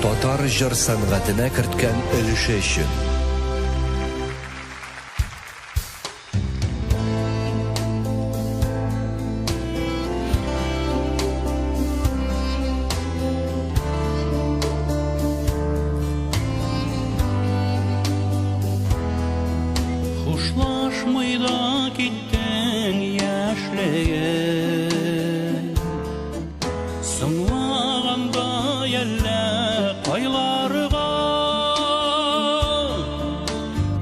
Татар җыр сәнгатенә керткән өлеше өчен. Хушлашмый да киттең яшьлегем. Соңлагандай әллә кайларга.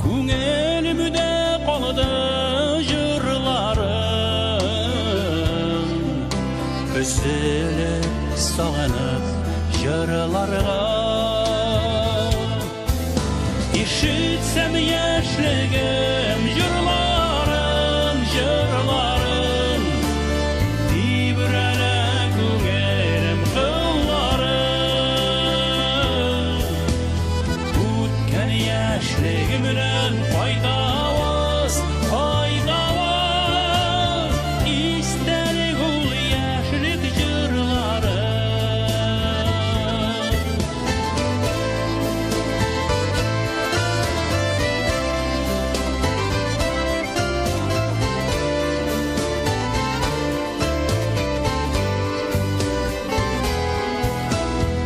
Күңелемдә калды җырларың. Өзелеп, сагынып җырларга. Ишетсәм яшьлегем җырларын, җырларын, тибрәлә күңелем кыллары. Үткән яшьлегемнән кайтаваз, кайтаваз, истәлек ул яшьлек җырлары.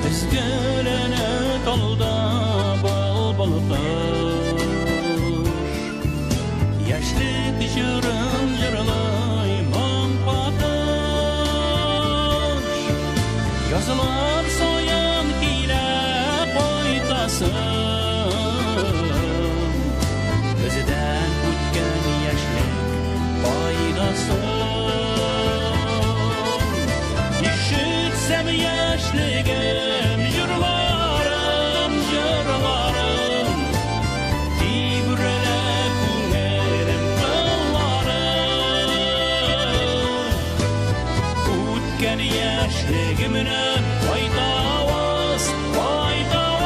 Өзгәләнә талда былбыл кош, Яшьлек җырын җырлый моң катыш. Язлар саен килә кайтасың, Бездән үткән яшьлек кайда соң? Ишетсәм яшьлегем җырларын, җырларын, тибрәлә күңелем кыллары. Үткән яшьлегемнән кайтаваз, кайтаваз,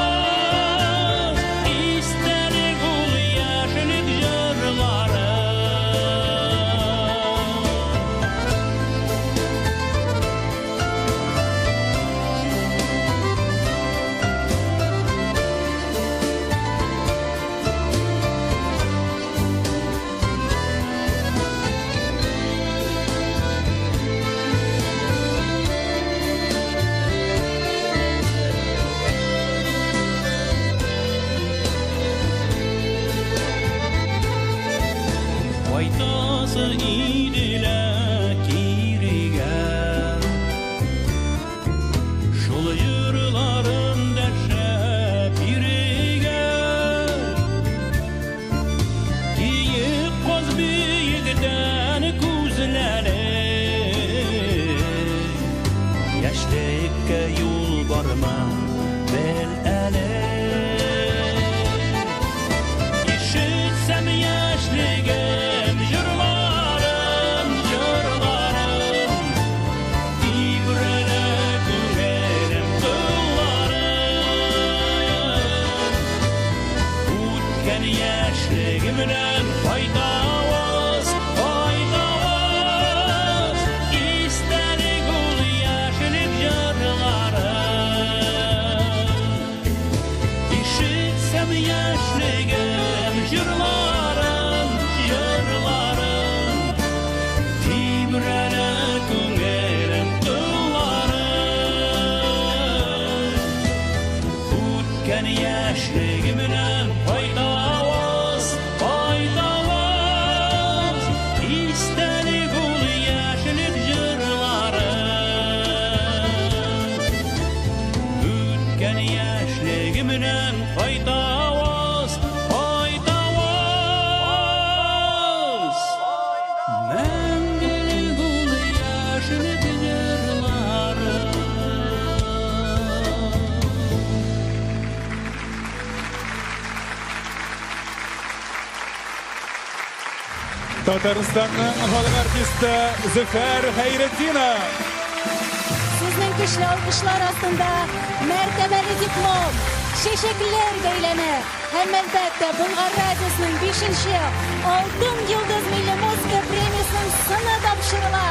истәлек ул яшьлек җырлары. Кайтасы иде лә кирегә, Шул җырларым дәшә бирегә. Киек каз биектән күзләнеп, Яшьлеккә юл барма, бел әле. Ишетсәм яшьлегем җырларын, җырларын, тибрәлә күңелем кыллары. Үткән яшьлегемнән кайтаваз, кайтаваз, истәлек ул яшьлек җырлары. Ишетсәм яшьлегем җырларын, җырларын, тибрәлә күңелем кыллары. Үткән яшьлегемнән кайтаваз, кайтаваз, истәлек ул яшьлек җырлары. Үткән яшьлегемнән кайтаваз, кайтаваз, мәңгелек ул яшьлек җырлары. Татарстанның халык артисты Зөфәр Хәйретдинов. Сезнең көчле алкышлар астында мәртәбәле диплом, чәчәкләр бәйләме һәм, әлбәттә, Болгар радиосының 5-нче Алтын йолдыз милли музыка премиясенең сыны тапшырыла.